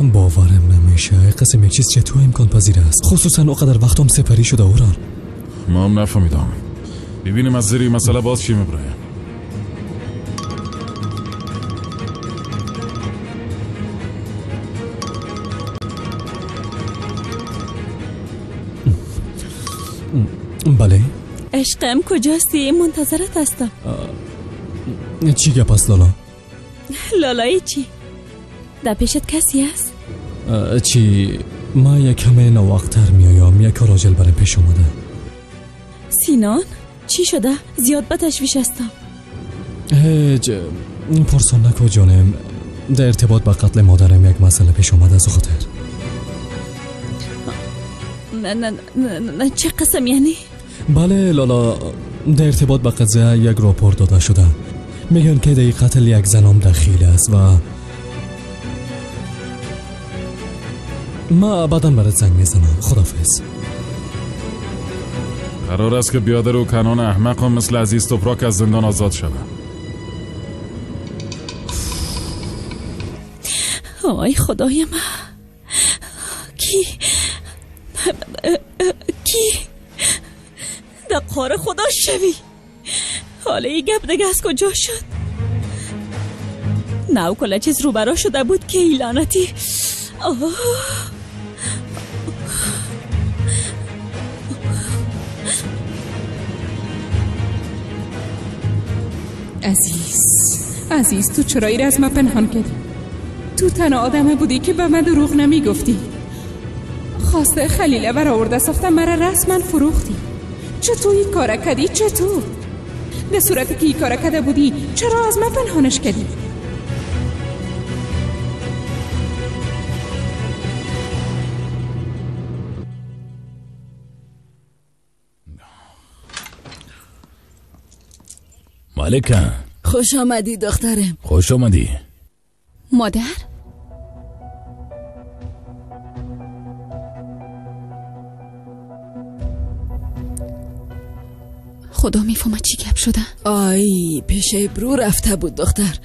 باورم نمیشه. قسم یک چیز چطور امکان پذیر است؟ خصوصا اونقدر وقتم سپری شده اورال. ما هم نفهمیدم. ببینیم از زیر مسئله باز چی میبره. بله. عشقم کجاستی؟ منتظرت هستم. چی گپ است لالا؟ لالایی چی؟ در پیشت کسی هست؟ چی؟ ما یک کمی ناوقت‌تر میایم، یک کار عاجل برای پیش آمده. سینان چی شده؟ زیاد به تشویش هستم. هیچ، پرسان نکن جانم. در ارتباط با قتل مادرم یک مسئله پیش آمده از خاطر. نه نه نه نه، چه قسم یعنی؟ بله لالا، در ارتباط با قضیه یک راپور داده شده. میگن که در قتل یک زنم دخیل است و ما بعدا برات زنگ میزنم. خدافظ. قرار است که بیادر و کنان احمق هم مثل عزیز توپراک از زندان آزاد شود. آی خدای من، کی کی در قار خدا شوی؟ حالا این گپ دیگه از کجا شد؟ نه کلا چیز روبرا شده بود که ای لعنتی. آه. عزیز، عزیز، تو چرا ای از من پنهان کردی؟ تو تنها آدم بودی که به من دروغ نمی گفتی. خواسته خلیله برآورده ساخته مرا رسما فروختی. چطور این کار کردی؟ چطور؟ در صورتی که این کار کرده بودی چرا از من پنهانش کردی؟ ملکه خوش آمدی دخترم. خوش آمدی مادر. خدا میفهمد چی گپ شده. آی پیش ابرو رفته بود دختر.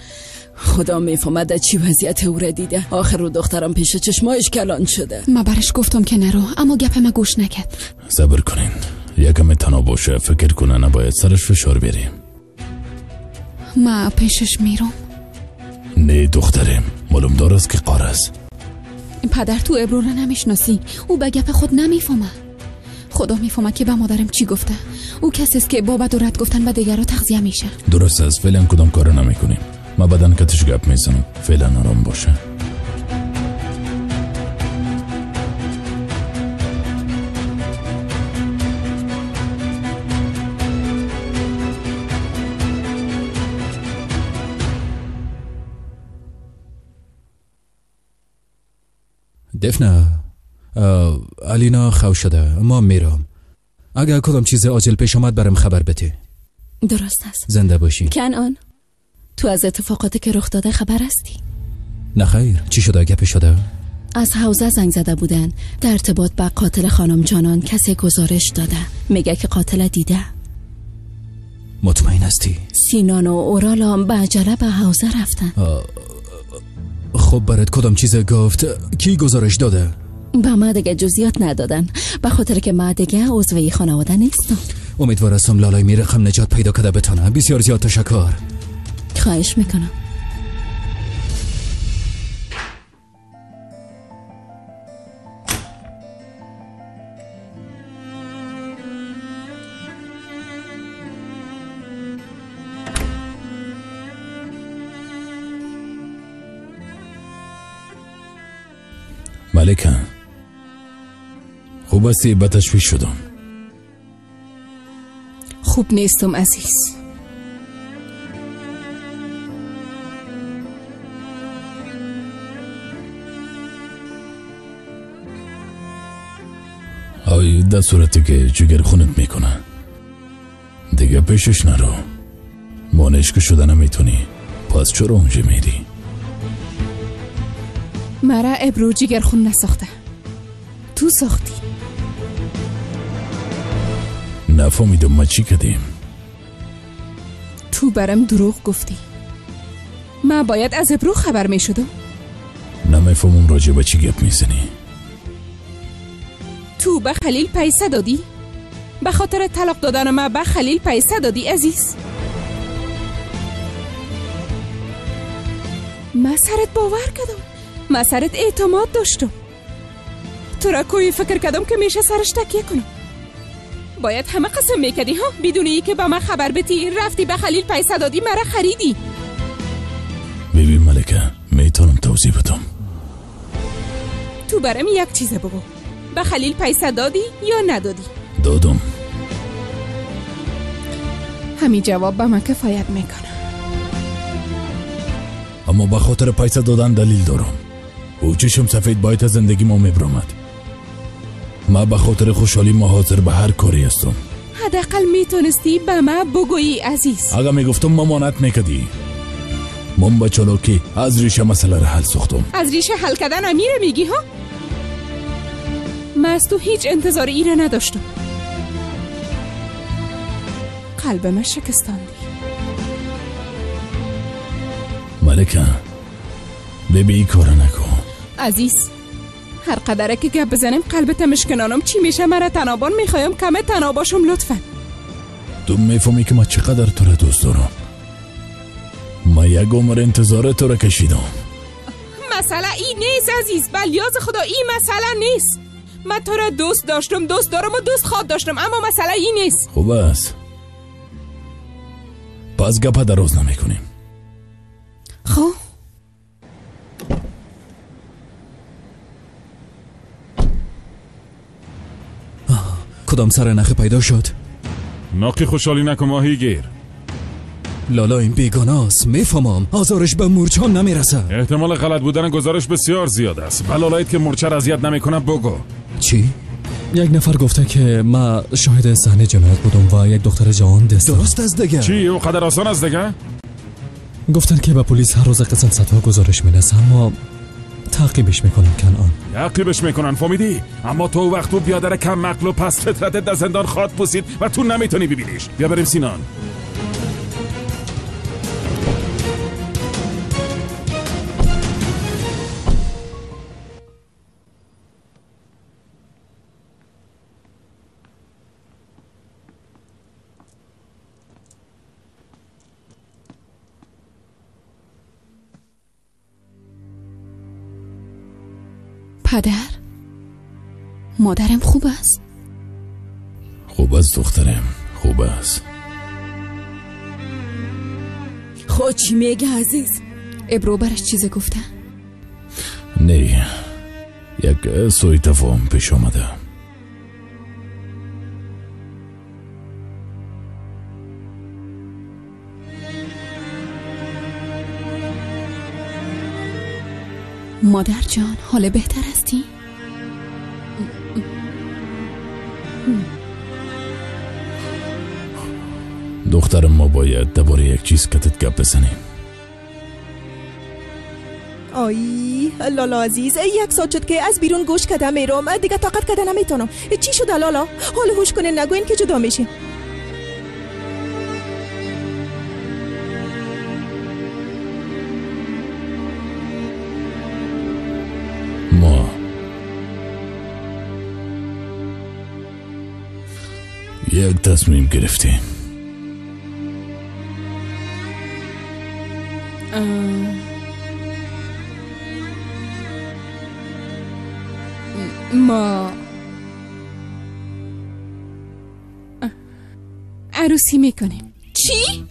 خدا میفهمد چی وضعیت او را دیده. آخر رو دخترم پیش چشمایش کلان شده. ما برش گفتم که نرو، اما گپ ما گوش نکرد. صبر کنین، یکم تنها باشه فکر کنه، نباید سرش فشار بیاریم. ما پیشش میرم. نه دخترم، معلوم دار است که قار است. پدر تو ابرو را نمیشناسی، او به گپ خود نمیفهمه. خدا میفهمه که به مادرم چی گفته. او کسی است که با بد و رد گفتن به دیگرا تغذیه میشه. درست است، فعلا کدام کارو نمیکنیم. ما بعدن کتش گپ میزنم. فعلا آرام باشه. دفنه علینا خو شده، ما میرم. اگر کدام چیز عاجل پیش آمد برم خبر بده. درست است. زنده باشی. کنعان، تو از اتفاقاتی که رخ داده خبر هستی؟ نه خیر، چی شده؟ گپ شده؟ از حوزه زنگ زده بودن در ارتباط با قاتل خانم جانان. کسی گزارش داده، میگه که قاتل دیده. مطمئن هستی؟ سینان و اورالام به عجله به حوزه رفتن. خب برات کدام چیز گفت؟ کی گزارش داده؟ به ما دیگه جزئیات ندادن، به خاطر که ما دیگه عضو خانواده نیستم. امیدوار هستم لالای میرقم نجات پیدا کرده بتانه. بسیار زیاد تشکر. خواهش میکنم. ملکه خوب هستی؟ به تشویش شدم. خوب نیستم عزیز. آی در صورتی که جگر خونت میکنه دیگه پیشش نرو. مانعش که شده نمیتونی، پس چرا اونجا میری؟ مرا ابرو جگر خون نساخته، تو ساختی. نفهمیدم ما چی کردیم. تو برم دروغ گفتی. ما باید از ابرو خبر می شدم. نمیفهمم راجع به چی گپ میزنی. تو به خلیل پیسه دادی؟ به خاطر طلاق دادن ما به خلیل پیسه دادی عزیز؟ من سرت باور کردم، من سرت اعتماد داشتم. تو را کوی فکر کردم که میشه سرش تکیه کنم. باید همه قسم میکردی ها، بدون ای که با من خبر بتی رفتی به خلیل پیسه دادی، مرا خریدی. ببین ملکه، میتونم توضیح بدم. تو برام یک چیز بگو، به خلیل پیسه دادی یا ندادی؟ دادم. همین جواب به من کفایت میکنه. اما به خاطر پیسه دادن دلیل دارم. او چشم سفید باید از زندگی ما میبرامد. ما به خاطر خوشحالی ما حاضر به هر کاری هستم. حداقل میتونستی به ما بگویی عزیز. اگه میگفتم ممانت میکردی. من با چالاکی از ریشه مسئله را حل ساختم. از ریشه حل کردن امیر میگی ها؟ من از تو هیچ انتظار ای را نداشتم. قلب من شکستاندی. ملکه، ببی ای کار نکن. عزیز، هر قدره که گپ بزنیم قلبت مشکنانم چی میشه؟ مرا تنابان میخوایم کمه تنها باشم لطفا. تو میفهمی که من چقدر تو را دوست دارم. من یک عمر انتظار تو را کشیدم. مسئله ای نیست عزیز، بلیاز خدا ای مسئله نیست. من تو را دوست داشتم، دوست دارم و دوست خواد داشتم، اما مسئله ای نیست. خوب است، پس گپ دراز نمیکنیم. خب کدام سر نخ پیدا شد؟ ناقی خوشحالی نکن ماهیگیر. لالا این بیگانه است، میفهمم. آزارش به مورچه نمیرسه. احتمال غلط بودن گزارش بسیار زیاد است. بلالایت که مورچه را اذیت نمیکنه بگو. چی؟ یک نفر گفته که ما شاهد صحنه جنایت بودم و یک دختر جوان دست. درست است دیگه. چی؟ او قدر آسان است دیگه؟ گفتن که به پلیس هر روز قسم صدها گزارش میرسه، اما تعقیبش میکنن کنعان. تعقیبش میکنن، فهمیدی؟ اما تو وقت تو بیادر کم عقل و پس فطرتت در زندان خواد پوسید و تو نمیتونی ببینیش. بیا بریم سینان. پدر، مادرم خوب است؟ خوب است دخترم، خوب است. خود چی میگه عزیز؟ ابرو برش چیز گفته؟ نه، یک سوء تفاهم پیش آمده. مادر جان، حال بهتر هستی؟ دخترم، ما باید درباره یک چیز کتت گپ بزنیم. آی لالا عزیز، یک ساعت شد که از بیرون گوش کردم میرم، دیگه طاقت کردن نمیتونم. چی شد لالا؟ حال هوش کنه نگوین که جدا میشیم. ما یک تصمیم گرفتیم. ما عروسی میکنیم. چی؟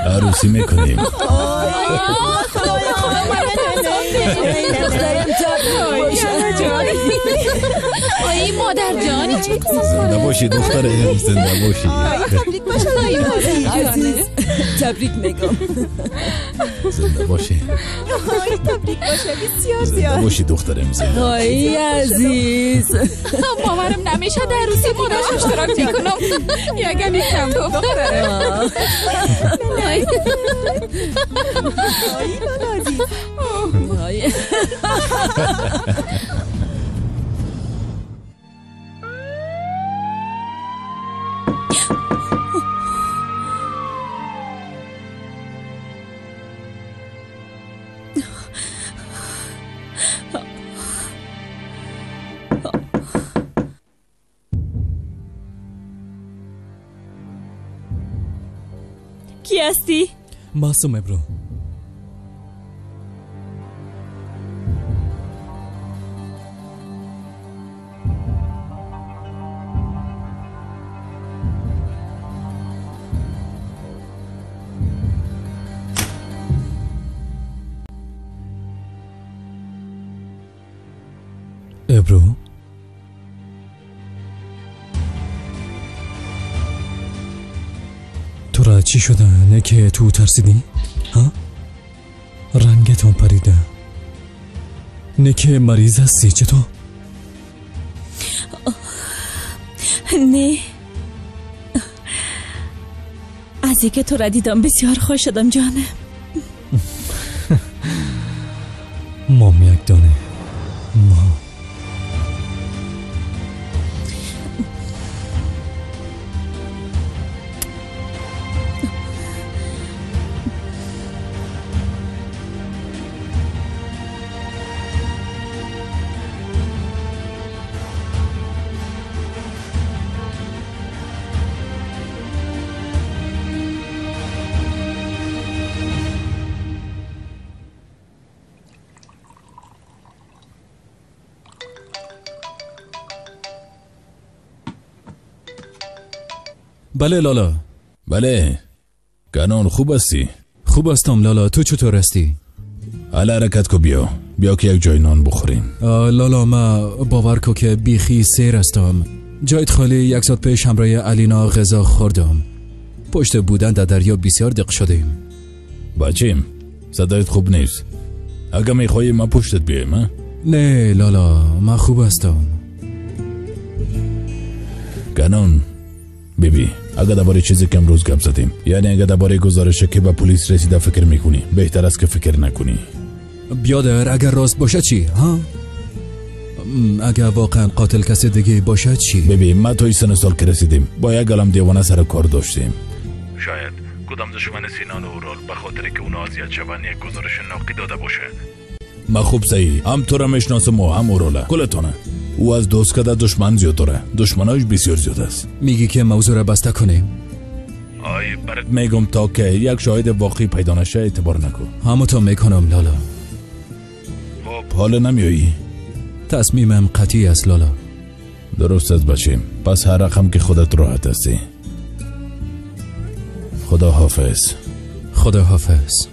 عروسی میکنیم. آی مادر جانی، چه زنده باشی دختره، زنده باشی. تبریک باشه عزیز، تبریک میگم. زنده باشی. تبریک باشه بسیار زیاد. زنده باشی دخترم، زنده. آی عزیز، باورم نمیشه در عروسی مادرش اشتراک میکنم. یکمی کم دختره. آی لالا عزیز. هستی؟ معصوم ابرو. ابرو، تو را چی شده؟ نه که تو ترسیدی؟ ها؟ رنگتون پریده. نه که مریض هستی چطور؟ نه، از اینکه تو را دیدم بسیار خوش شدم جانم. ما یک دانه ما. بله لالا. بله کنان، خوب هستی؟ خوب هستم لالا، تو چطور هستی؟ حالا حرکت کو، بیا بیا که یک جای نان بخوریم. لالا ما باور کو که بیخی سیر هستم. جایت خالی یک ساعت پیش همراه علینا غذا خوردم. پشت بودن در دریا بسیار دق شدیم. بچیم صدایت خوب نیست. اگه میخوایی ما پشتت بیایم. نه لالا ما خوب هستم. کنان بیبی، اگه درباره چیزی که امروز گپ زدیم، یعنی اگه درباره گزارشی که به پلیس رسیده فکر میکنی، بهتر است که فکر نکنی. بیادر اگر راست باشه چی؟ ها؟ اگر واقعا قاتل کسی دیگه باشه چی؟ ببین ما توی سن سال که رسیدیم با یک عالم دیوانه سر کار داشتیم. شاید کدام دشمن سینان و اورال به خاطر که اونا اذیت شوند یک گزارش ناقی داده باشه. ما خوب صحیح هم تو را میشناسم و هم اوراله کلتانه. او از دوست کده دشمن زیاد داره، دشمنایش بسیار زیاد است. میگی که موضوع را بسته کنیم؟ آی برات میگم تا که یک شاهد واقعی پیدا نشه اعتبار نکن. همو تا میکنم لالا. خب حالا نمیایی؟ تصمیمم قطعی است لالا. درست است بچیم، پس هر رقم که خودت راحت هستی. خدا حافظ. خدا حافظ.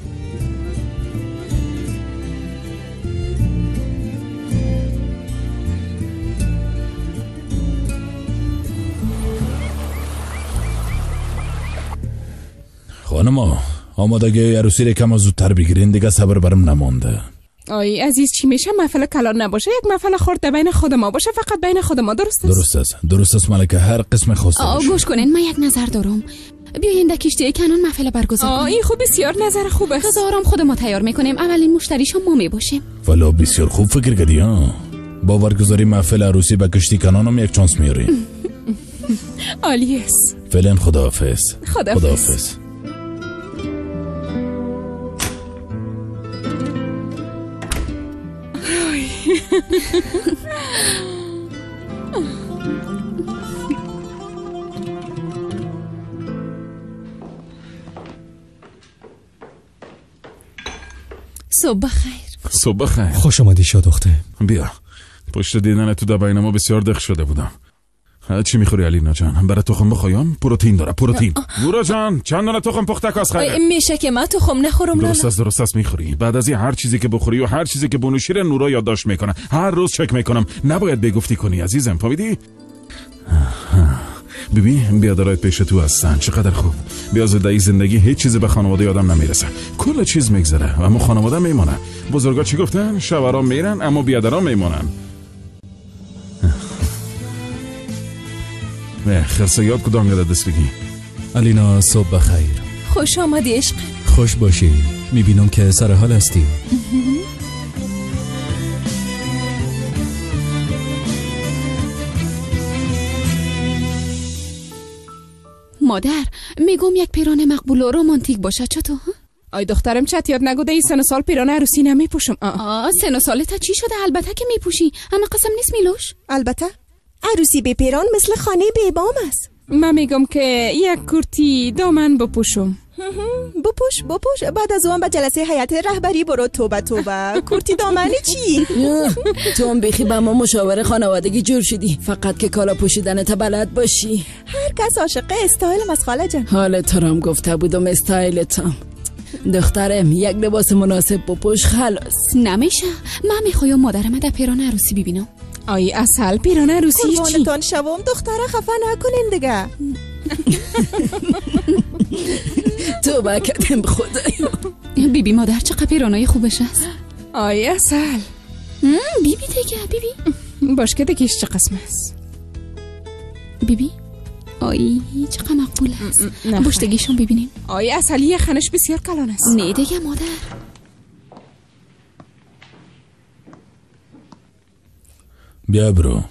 خانما آمادگی عروسی را کم زودتر بگیرین، دیگه صبر برم نمانده. آی عزیز چی میشه محفل کلان نباشه، یک محفل خرد بین خود ما باشه، فقط بین خود ما. درست است؟ درست است، درست است ملکه، هر قسم خواسته باشه. گوش کنین، من یک نظر دارم. بیاین در کشتی کنان محفل برگزار کنیم. این خوب بسیار نظر خوب است. غذا آرام خود ما تیار میکنیم، اولین مشتریش ما میباشیم. والا بسیار خوب فکر کردی ها. با برگزاری محفل عروسی به کشتی کنان هم یک چانس میاریم. عالی است. فعلا خداحافظ. خداحافظ. صبح بخیر. صبح بخیر. خوش آمدی شادخته. بیا. پشت دیدن تو در بین ما بسیار دق شده بودم. چی میخوری علینا جان؟ برای تخم بخوایم پروتئین داره، پروتئین. نورا جان چند دانه تخم پخته کاس خیره؟ میشه که من تخم نخورم. درست است، درست است، میخوری. بعد از این هر چیزی که بخوری و هر چیزی که بنوشی رو نورا یادداشت میکنه. هر روز چک میکنم. نباید بگفتی کنی عزیزم، فهمیدی؟ ببین بیادرای پیش تو هستن، چقدر خوب. بیازدهی زندگی هیچ چیزی به خانواده یادم نمیرسه. کل چیز میگذره اما خانواده میمونه. بزرگا چی گفتن؟ شوهرا میرن اما بیادرا میمونن. خرسه یاد کدام یاد دست بگی. علینا صبح بخیر. خوش آمدی عشق. خوش باشی. میبینم که سر حال هستی. مادر میگم یک پیران مقبول و رمانتیک باشه چطور؟ آی دخترم چت یاد نگوده این سن سال پیران عروسی نمیپوشم. سن سال تا چی شده؟ البته که میپوشی، اما قسم نیست میلوش. البته عروسی به پیران مثل خانه به بام است. من میگم که یک کورتی دامن بپوشم. بپوش بپوش، بعد از اون به جلسه هیئت رهبری برو. توبه توبه، کورتی دامنی چی؟ تو هم بیخی به ما مشاور خانوادگی جور شدی، فقط که کالا پوشیدن تا بلد باشی. هر کس عاشق استایلم از خاله جان. حال تو رام گفته بودم استایل تام. دخترم یک لباس مناسب بپوش خلاص. نمیشه، من میخوایم مادرم در پیران عروسی ببینم. آی اصل پیران عروسی چی؟ قربانتان شوم دختره، خفه نکنین دیگه. توبه کردم خدایا. بیبی مادر چقدر پیرانای خوبش است. آی اصل بیبی دیگه، بیبی باش که دیگه چه قسم است. بیبی آی چقدر مقبول است. بشتگیشون ببینیم. آی اصلی یه خنش بسیار کلان است. نه دیگه مادر. بیا برو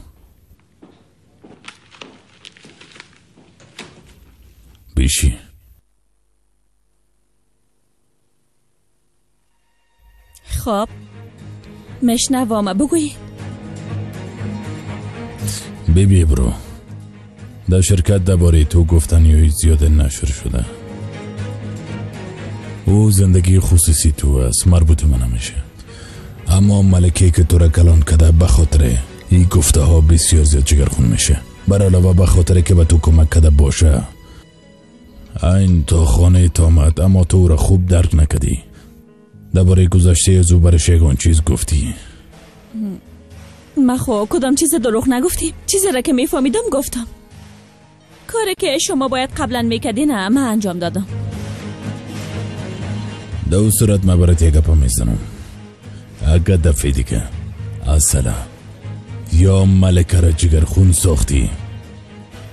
بیشی. خب مشنوامه بگویی. بیبی برو، در شرکت درباره تو گفتنی‌های زیاد نشر شده. او زندگی خصوصی تو است، مربوط من نمیشه. اما ملکه که تو را کلان کده به خاطر این گفته ها بسیار زیاد جگرخون میشه. بر علاوه به خاطر که به تو کمک کده باشه، این تا خانه تا آمد اما تو او را خوب درک نکدی. درباره گذشته از او برش یگان چیز گفتی. من خو کدام چیز دروغ نگفتیم، چیزی را که میفهمیدم گفتم. کاری که شما باید قبلا میکردین من انجام دادم. در او صورت من برات یک گپ میزنم. اگه دفعه دیگه اصلا یا ملکه را جگرخون ساختی،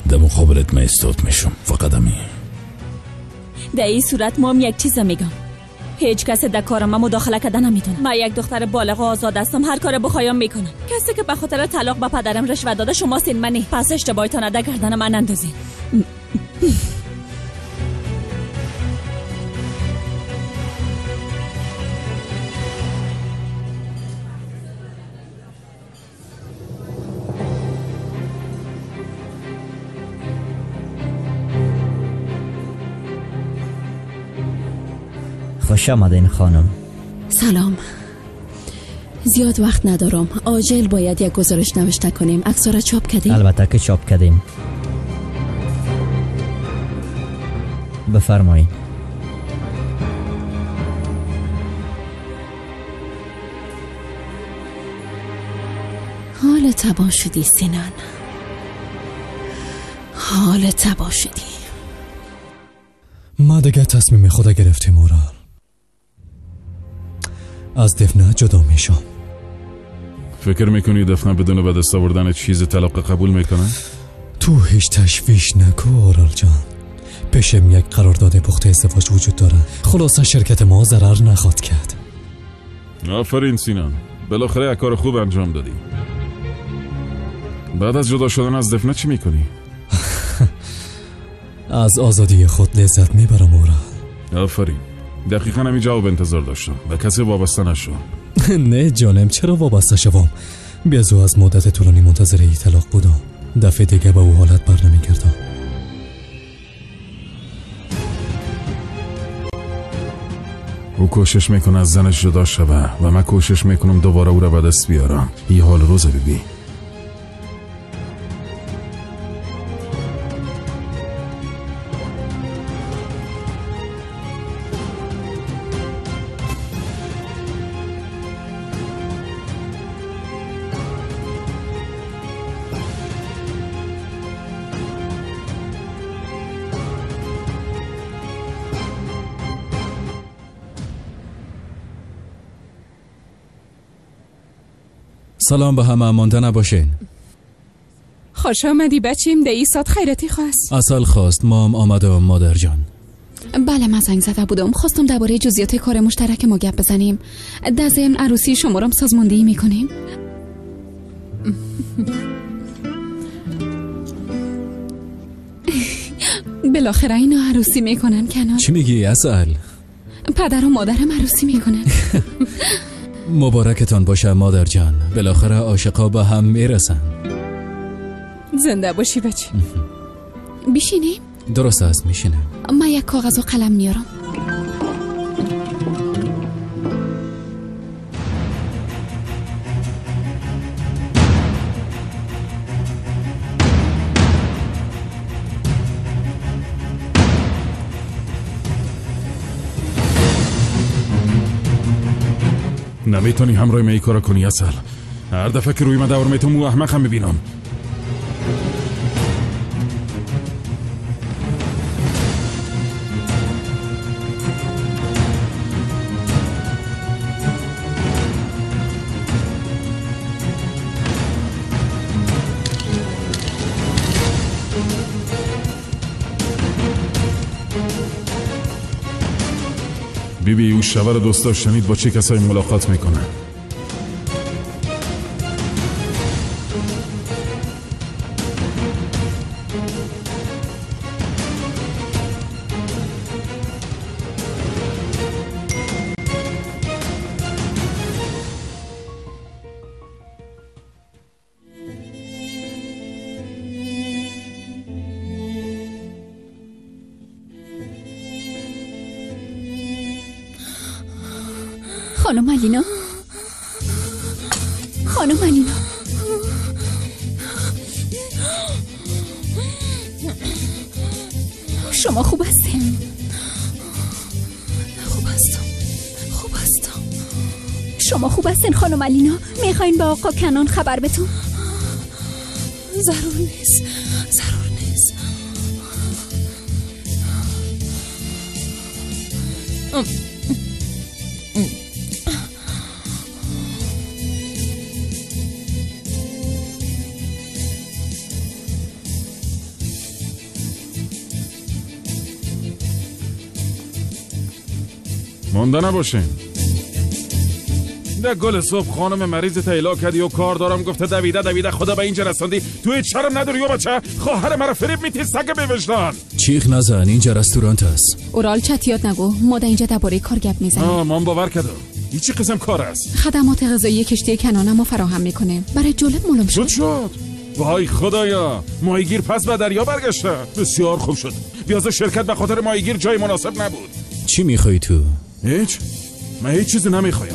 در مقابلت من استاد میشم. فقط همین. در این صورت ما هم یک چیز میگم، هیچ کس در کار من مداخله کرده نمیتونه. من یک دختر بالغ و آزاد هستم، هر کار بخوایم میکنم. کسی که به خاطر طلاق به پدرم رشوه داده شما سین منی، پس اشتباهتان در گردن من اندازین. خوش آمدین خانم. سلام. زیاد وقت ندارم، عاجل باید یک گزارش نوشته کنیم. عکس‌ها را چاپ کردیم؟ البته که چاپ کردیم. بفرمایید. حال تباه شدی سینان، حال تباه شدی. ما دیگه تصمیم خدا گرفتیم اورال. از دفنه جدا میشم. فکر میکنی دفنه بدون به دست آوردن چیز طلاق قبول میکنه؟ تو هیچ تشویش نکو اورال جان. پیشم یک قرارداد پخته ازدواج وجود داره. خلاصه شرکت ما ضرر نخواد کرد. آفرین سینان، بالاخره یک کار خوب انجام دادی. بعد از جدا شدن از دفنه چی میکنی؟ از آزادی خود لذت میبرم اورال. آفرین، دقیقا همین جواب انتظار داشتم. به کسی وابسته نشو. نه جانم، چرا وابسته شوم؟ بیازو از مدت طولانی منتظر ای طلاق بودم. دفعه دیگه به او حالت بر نمیگردم. او کوشش میکنه از زنش جدا شوه و من کوشش میکنم دوباره او را به دست بیارم. یه حال روز بیبی. سلام به همه، مانده نباشین. خوش آمدی بچیم، در ای ساعت خیرتی خواست. اصل خواست، مام آمده و مادر جان. بله من زنگ زده بودم، خواستم درباره جزئیات کار مشترک ما گپ بزنیم. در ضمن عروسی شما را سازماندهی میکنیم. بالاخره اینا عروسی میکنن کنار. چی میگی اصل؟ پدر و مادرم عروسی میکنن. مبارکتان باشه مادر جان، بالاخره عاشقا به هم میرسن. زنده باشی بچه. بیشینیم؟ درست است، میشینم. من یک کاغذ و قلم میارم. نمیتونی همراه می کارا کنی اصل. هر دفعه که روی من دور میتونم او احمق هم میبینم. بی بی او شوهر دوست داشتنیت با چه کسایی ملاقات میکنه؟ خانم علینا، خانم علینا، شما خوب هستین؟ خوب هستم، خوب هستم. شما خوب هستین خانم علینا؟ میخواین به آقا کنان خبر بتون؟ ضرور نیست، ضرور نیست. مانده نباشین. ده گل صبح خانم مریض تیلا کردی و کار دارم گفته دویده دویده خدا به اینجا رساندی. تو هیچ شرم نداری و بچه خواهر مرا فریب میتی سگ بوجدان. چیخ نزن، اینجا رستورانت است. اورال چتیات نگو، ما در اینجا درباره کار گپ میزنیم. من باور کردم. هیچ قسم کار است. خدمات غذایی کشتی کنانه ما فراهم میکنه. برای جالب معلوم شد. شد. وای خدایا، ماهیگیر پس به دریا برگشته. بسیار خوب شد. بیاز شرکت به خاطر ماهیگیر جای مناسب نبود. چی میخوای تو؟ هیچ، من هیچ چیزی نمیخوایم.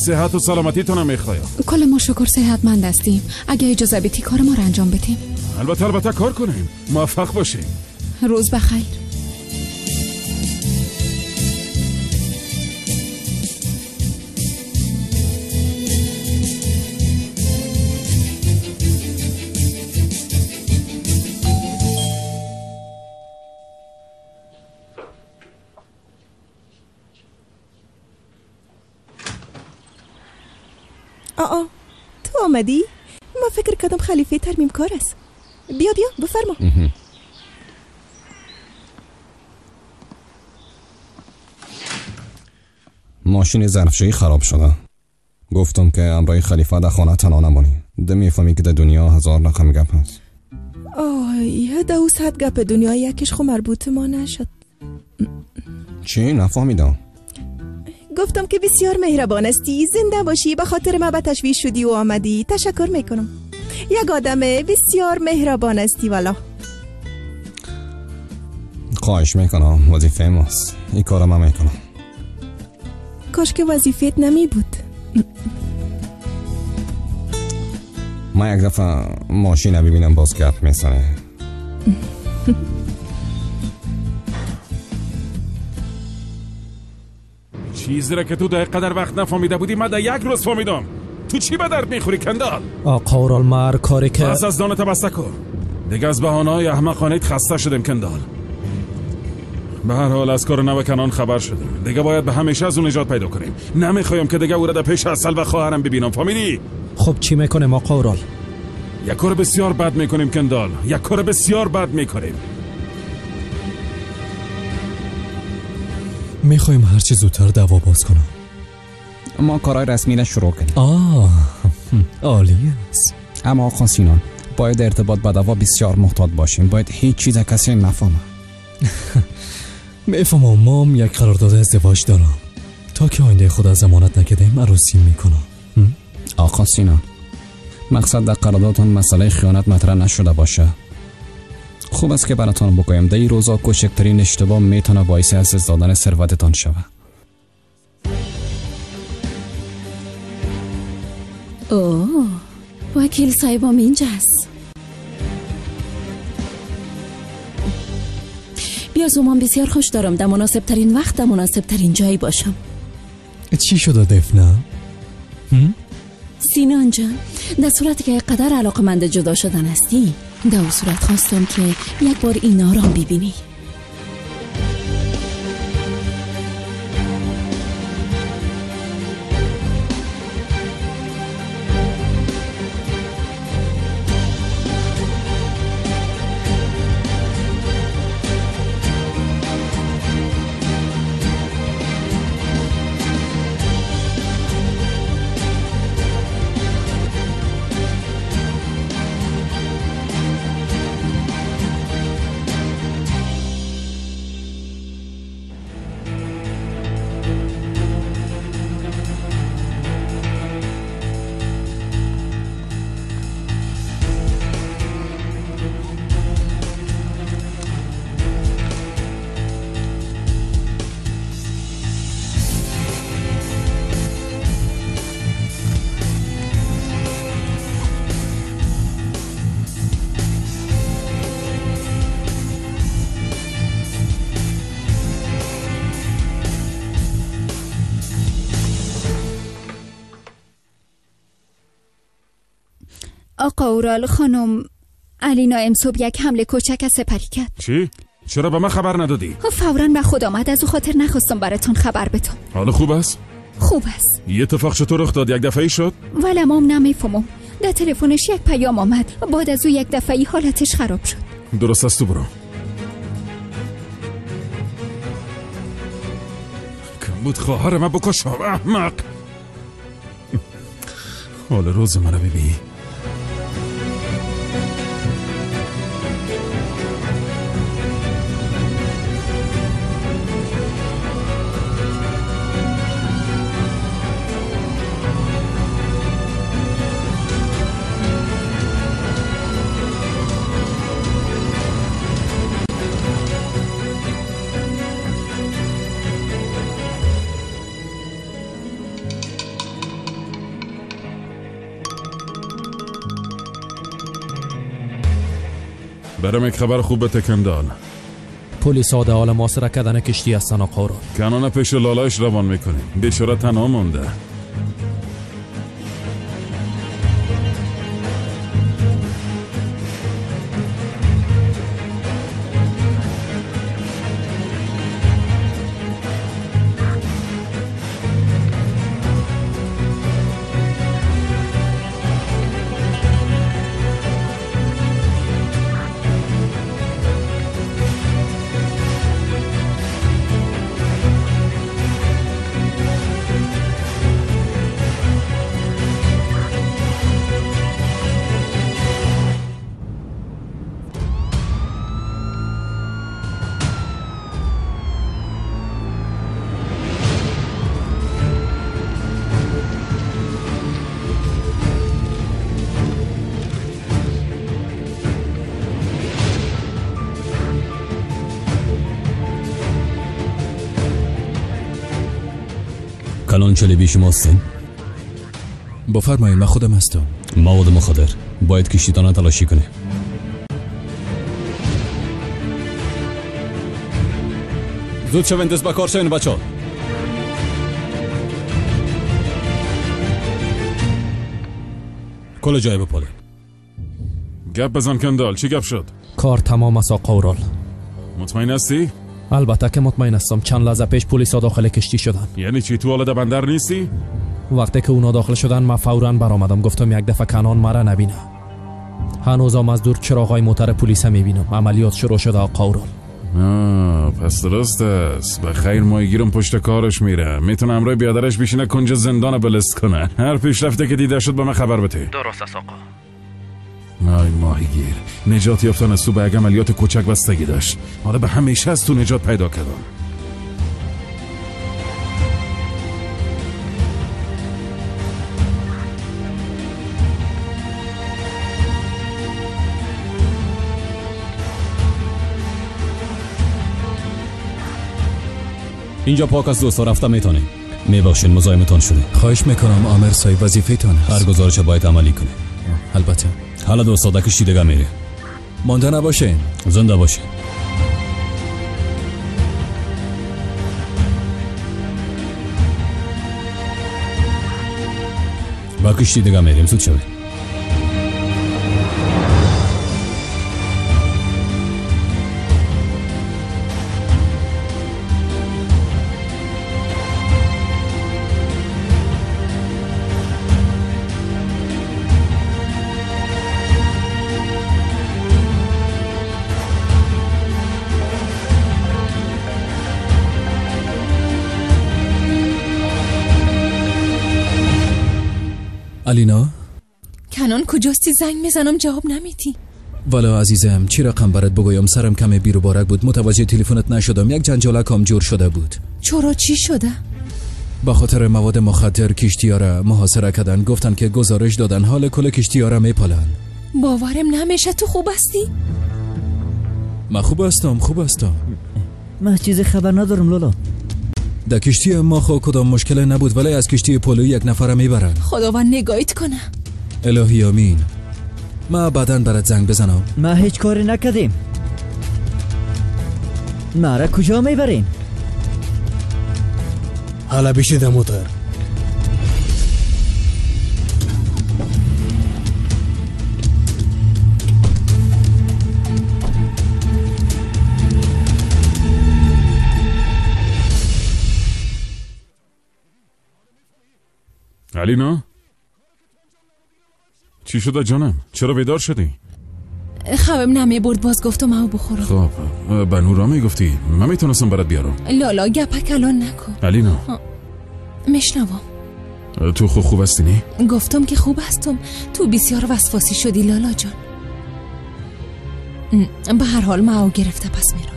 صحت و سلامتی تو نمیخوایم. کل ما شکر صحتمند هستیم. اگه اجازه بدی کار ما رو انجام بدیم. البته البته کار کنیم، موفق باشیم. روز بخیر. آه تو آمدی؟ ما فکر کردم خلیفه ترمیم کار است. بیا بیا بفرما. ماشین ظرفشویی خراب شده. گفتم که امرای خلیفه در خانه تنها نمانی. ده میفهمی که در دنیا هزار رقم گپ هست. آه ده صد گپ دنیا یکیش خو مربوط ما نشد. چی؟ نفهمیدم. گفتم که بسیار مهربان هستی، زنده باشی، به خاطر ما به تشویش شدی و آمدی. تشکر میکنم. یک آدم بسیار مهربان هستی والا. خواهش میکنم، وظیفه ماست. این کارو من میکنم. کاش که وظیفت نمی بود. من یک دفعه ماشین ببینم باز گپ میزنه. چیزی را که تو در قدر وقت نفهمیده بودی من در یک روز فهمیدم. تو چی به درد میخوری کندال؟ آقا اورال مر کاری که بس از دانت بسته کن دیگه. از بهانه‌های احمقانه‌ات خسته شدیم کندال. به هر حال از کار نو کنان خبر شدیم دیگه. باید به همیشه از اون نجات پیدا کنیم. نمیخوایم که دیگه او را در پیش عسل و خواهرم ببینم. فهمیدی؟ خب چی میکنیم آقا اورال؟ یک کار بسیار بد میکنیم کندال. یک کار بسیار بد میکنیم. میخوایم هرچی زودتر دعوا باز کنم. ما کارهای رسمی را شروع کنیم. آه عالی است. اما آقا سینان باید ارتباط با دعوا بسیار محتاط باشیم. باید هیچ چیز کسی نفهمه. میفهمم. ما یک قرارداد ازدواج دارم. تا که آینده خود از ضمانت نکردیم عروسی میکنم. آقا سینان مقصد در قراردادتان مسئله خیانت مطرح نشده باشه. خوب است که براتان بگویم در این روزا کوچکترین اشتباه میتونه باعث از دست دادن ثروتتان شود. اوه، وکیل صاحبم اینجاست. بیا زمان بسیار خوش دارم در مناسب ترین وقت در مناسب ترین جایی باشم. چی شده دفنه؟ سینان جان، در صورتی که قدر علاقمند جدا شدن هستی، در اون صورت خواستم که یک بار اینا را ببینی. آقا اورال، خانم علینا امصبح یک حمله کوچک سپری کرد. چی؟ چرا به من خبر ندادی؟ فوراً به خود آمد، از او خاطر نخواستم براتون خبر بدم. حالا خوب است؟ خوب است. یه اتفاق چطور رخ داد؟ یک دفعه شد؟ ولی مام نمیفهمم. در تلفنش یک پیام آمد، بعد از او یک دفعه حالتش خراب شد. درست است، تو برو. کم بود خواهر من بکشم احمق. حال روز منو ببین. برام یک خبر خوب به کندال. پلیس در حال محاصره کردن کشتی هستن آقا. کنان پیش لالایش روان میکنیم. بیچاره تنها مونده. کلان چلبی شما هستین؟ بفرمایید، من خودم هستم. مواد مخدر باید کشتیتان تلاشی کنه. زود شوین، دست به کار شوین بچه ها. کل جای بپاله. گپ بزن کندال، چی گپ شد؟ کار تمام است آقا اورال. مطمئن هستی؟ البته که مطمئن هستم. چند لحظه پیش پلیس ها داخل کشتی شدن. یعنی چی؟ تو حالا در بندر نیستی؟ وقتی که اونا داخل شدن من فوراً برآمدم، گفتم یک دفعه کنان مرا نبینه. هنوزم از دور چراغای موتر پلیس میبینم. عملیات شروع شده آقا اورال. پس درست است. به خیر ماهیگیرم پشت کارش میره. میتونه همراه بیادرش بشینه کنج زندان بلست کنه. هر پیشرفته که دیده شد به من خبر بده. درست است آقا. آی ماهیگیر، نجات یافتن از تو به یک عملیات کوچک بستگی داشت. حالا به همیشه از تو نجات پیدا کردم. اینجا پاک از دوستا رفته میتونیم. میبخشین مزاحمتان شده. خواهش میکنم آمر صاحب، وظیفه‌تان است. هر گزارش باید عملی کنه. البته. حالا دوستا در کشتی دیگه میره. مانده نباشین. زنده باشین. با کشتی دیگه میریم. زود شوید. علینا؟ کنان کجاستی؟ زنگ میزنم جواب نمیدی. والا عزیزم چی رقم برات بگویم، سرم کم بیرو بارک بود، متوجه تلفنت نشدم. یک جنجالکم جور شده بود. چرا چی شده؟ با خاطر مواد مخدر کشتی‌ها را محاصره کردن. گفتن که گزارش دادن حال کل کشتی‌ها را میپالن. باورم نمیشه. تو خوب هستی؟ من خوب هستم، خوب هستم. من چیزی خبر ندارم لالا. در کشتی ما خو کدام مشکل نبود، ولی از کشتی پولوی یک نفر میبرن. خداوند نگاهیت کنه. الهی آمین. ما بعدا برات زنگ بزنم. ما هیچ کاری نکردیم. ما را کجا میبرین؟ حالا بشید موتر. علینا چی شده جانم؟ چرا بیدار شدی؟ خوابم نمی برد، باز گفتم او بخورم. خب به نورا میگفتی، من میتونستم برات بیارم. لالا گپک الان نکن. علینا میشنوم. تو خوب هستی نی؟ گفتم که خوب هستم. تو بسیار وسواسی شدی لالا جان. به هر حال ما او گرفته پس میرم.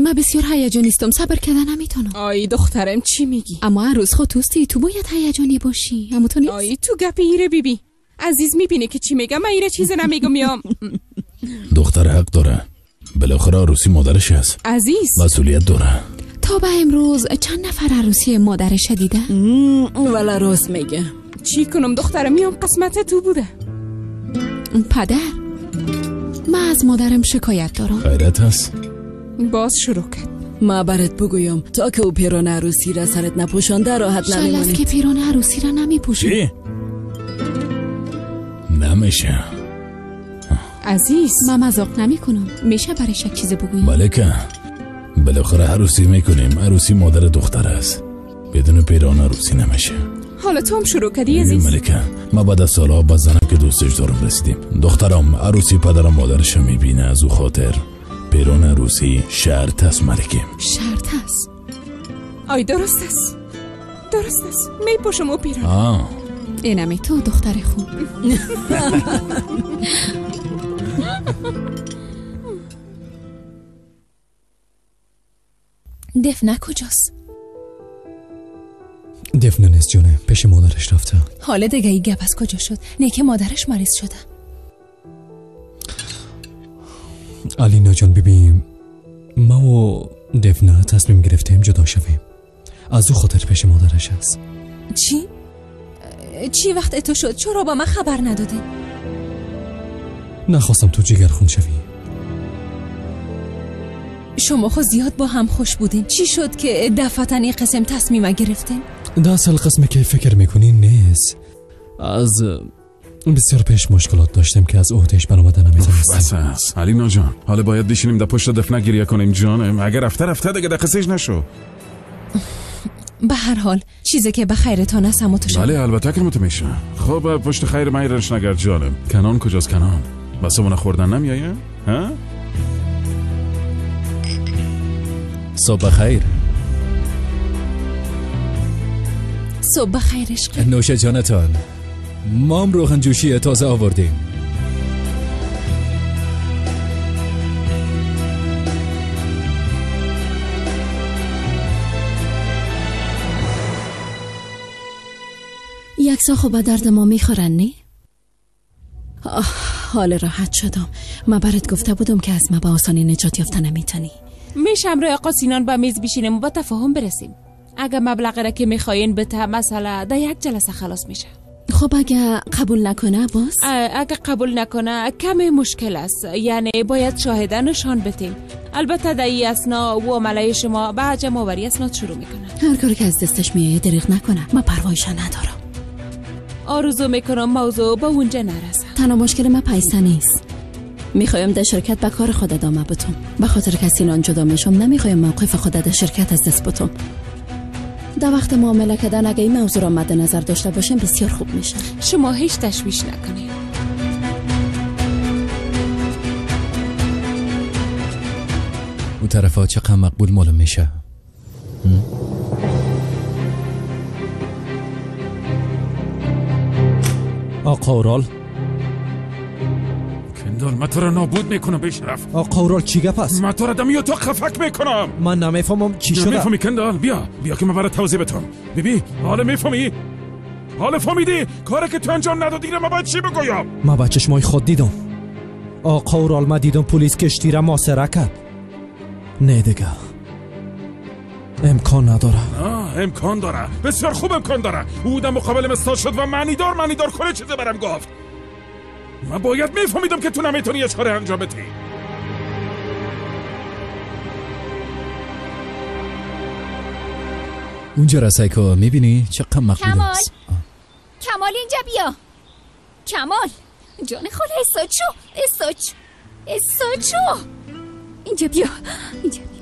من بسیار هیجانیستم، صبر کردن نمیتونم. آی دخترم چی میگی؟ اما عروس خود توستی، تو باید هیجانی باشی. اما تو نیست. آی تو گپ ایره بیبی عزیز میبینه که چی میگم. من ایره چیز نمیگم. میام دختر حق داره، بالاخره عروسی مادرش هست. عزیز مسئولیت داره. تا به امروز چند نفر عروسی مادرش دیده؟ والا راست میگه. چی کنم دخترم، میام قسمت تو بوده. پدر من از مادرم شکایت دارم. خیرت هست؟ باز شروع کرد. ما برات بگویم تا که او پیران عروسی را سرت نپوشانده راحت نمیمونی. شاید است که پیران عروسی را نمیپوشی. چی؟ نمیشه عزیز. من مذاق نمی کنم. میشه برایش یک چیز بگویی؟ بله که بالاخره عروسی میکنیم. عروسی مادر دختر است، بدون پیران عروسی نمیشه. حالا تو هم شروع کردی عزیز. ملکه ما بعد از سالها با زنم که دوستش دارم رسیدیم. دخترم عروسی پدرم مادرش میبینه، از او خاطر پیران عروسی شرط است ملکه. شرط است. آی درست است، درست است. میپوشم او پیران. اینمی تو دختر خوب. دفنه کجاست؟ دفنه نیست جونه، پیش مادرش رفته. حالا دیگه ای گپ از کجا شد؟ نه که مادرش مریض شده. علینا جان ببین، ما و دفنه تصمیم گرفتیم جدا شویم. از او خاطر پیش مادرش است. چی؟ چی وقت اتو شد؟ چرا با من خبر ندادی؟ نخواستم تو جگر خون شوی. شما خود زیاد با هم خوش بودین. چی شد که دفعتا این قسم تصمیم گرفتین؟ در اصل قسمی که فکر میکنی نیست. از بسیار پیش مشکلات داشتیم که از عهدهش برآمده نمیتونستیم. بس است علینا جان، حالا باید بشینیم در پشت دفنه گریه کنیم جانم. اگر رفته رفته دیگه در قصهش نشو. به هر حال چیزی که به خیرتان است اما تو شد. بله البته که متمیشه. خب پشت خیر من نگرد جانم. کنان کجاست؟ کنان بس خوردن نمیایه؟ ها؟ صبح خیر. صبح خیر عشق. نوش جانتان، مام روغن جوشی تازه آوردیم. یک سا خب به درد ما میخورن نی؟ حال راحت شدم. من برات گفته بودم که از ما به آسانی نجات یافته نمیتونی. میشه همراه آقا سینان به میز بشینیم و به تفاهم برسیم. اگه مبلغ را که میخواین بته مسئله در یک جلسه خلاص میشه. خب اگه قبول نکنه باز؟ اگه قبول نکنه کمی مشکل است، یعنی باید شاهده نشان بدیم. البته در این اثنا و عمله شما به جمع آوری اسناد شروع میکنه. هر کاری که از دستش میایه دریغ نکنه، من پروایش ندارم. آرزو میکنم موضوع به اونجا نرسه. تنها مشکل من پیسه نیست. میخوایم در شرکت به کار خود ادامه بدم. به خاطر که سینان جدا میشم نمیخوایم موقف خود در شرکت از دست بدم. در وقت معامله کردن اگه این موضوع را مد نظر داشته باشیم بسیار خوب میشه. شما هیچ تشویش نکنید. او طرفا چقدر مقبول معلوم میشه. آقا اورال، کندال من تو را نابود میکنم بیشرف. آقا اورال چی گپ است؟ من تو را دمی تو خفک میکنم. من نمیفهمم چی شده. نمیفهمی کندال؟ بیا بیا که من برات توضیح بدم. بیبی حالا میفهمی؟ حالا فهمیدی کاری که تو انجام ندادی را من باید چی بگویم؟ من با چشمای خود دیدم آقا اورال، من دیدم پلیس کشتی را محاصره کرد. نه دیگه امکان نداره. امکان داره، بسیار خوب امکان داره. او در مقابل مستاد شد و معنیدار معنیدار کل چیز برم گفت. من باید میفهمیدم که تو نمیتونی یه کاری انجام بدی. اونجا را سایکو میبینی چقدر مقبول است. کمال اینجا بیا. کمال جان خاله، استاچو استاچو استاچو اینجا بیا، اینجا بیا.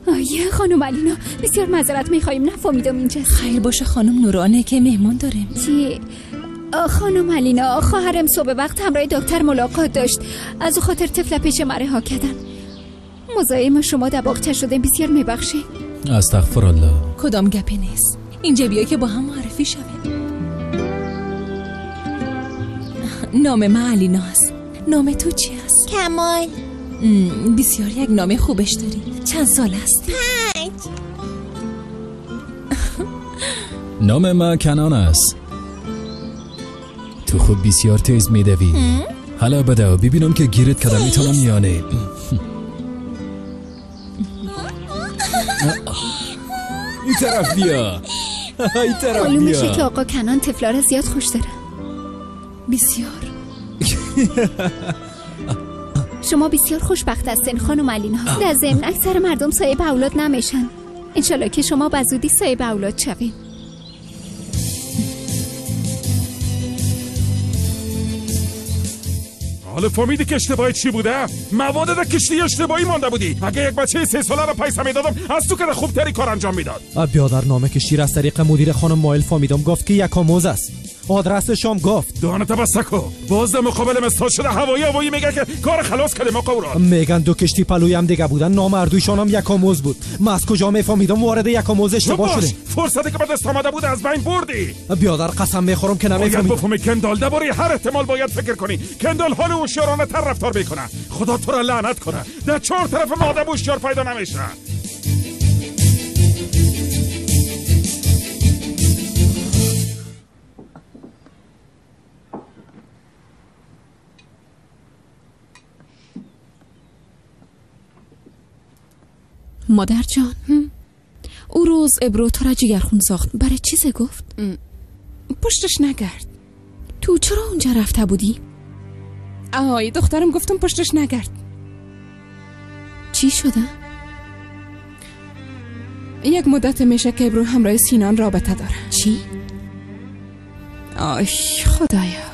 آیه خانم علینا بسیار معذرت میخواییم نفهمیدم اینجاست. خیر باشه خانم نورانه که مهمان داریم. چی؟ خانم علینا خواهرم صبح وقت همراه دکتر ملاقات داشت، از او خاطر طفل پیش من رها کردن. مزاحم شما در باغچه شدیم، بسیار میبخشید. استغفر الله. کدام گپی نیست، اینجا بیا که با هم معرفی شویم. نام من علینا است. نام تو چی است؟ کمال. بسیار یک نام خوبش داری. چند سال هستی؟ 5. نام من کنان است. تو خوب بسیار تیز میدوی. حالا بده ببینم که گیرت کدام میتونم یا نه. این طرف بیا. این طرف بیا. معلوم میشه که آقا کنان طفلا را زیاد خوش داره. بسیار. شما بسیار خوشبخت هستین خانم علینا. در ضمن اکثر مردم صاحب اولاد نمیشن. انشالله که شما به زودی صاحب اولاد شوین. حالا فهمیدی که اشتباهی چی بوده؟ مواد در کشتی اشتباهی مانده بودی. اگه یک بچه 3 ساله را پیسه میدادم از تو که خوبتری کار انجام میداد. بیادر نامه کشتی را از طریق مدیر خانم مایل فهمیدم، گفت که یک آموز است. آدرس شام گفت. دهانت بسته کو. باز در مقابل مستا شده هوایی هوایی میگه که کار خلاص کردیم آقا اورال. میگن دو کشتی پلوی هم دیگه بودن، نام اردویشان هم یک آموز بود. ما از کجا میفهمیدم وارد یک آموز اشتباه شدیم؟ فرصتی که به دست آمده بود از بین بردی. بیادر قسم میخورم که نمیفهمیدم. باید بفهمی کندال درباره هر احتمال باید فکر کنی. کندال حال هوشیارانه تر رفتار میکنه. خدا تو را لعنت کنه. در 4 طرف ما آدم هوشیار پیدا نمیشه. مادر جان، او روز ابرو تو را جگرخون ساخت. برای چیزه گفت؟ پشتش نگرد. تو چرا اونجا رفته بودی؟ آهای دخترم گفتم پشتش نگرد. چی شده؟ یک مدت میشه که ابرو همراه سینان رابطه داره. چی؟ آی خدایا.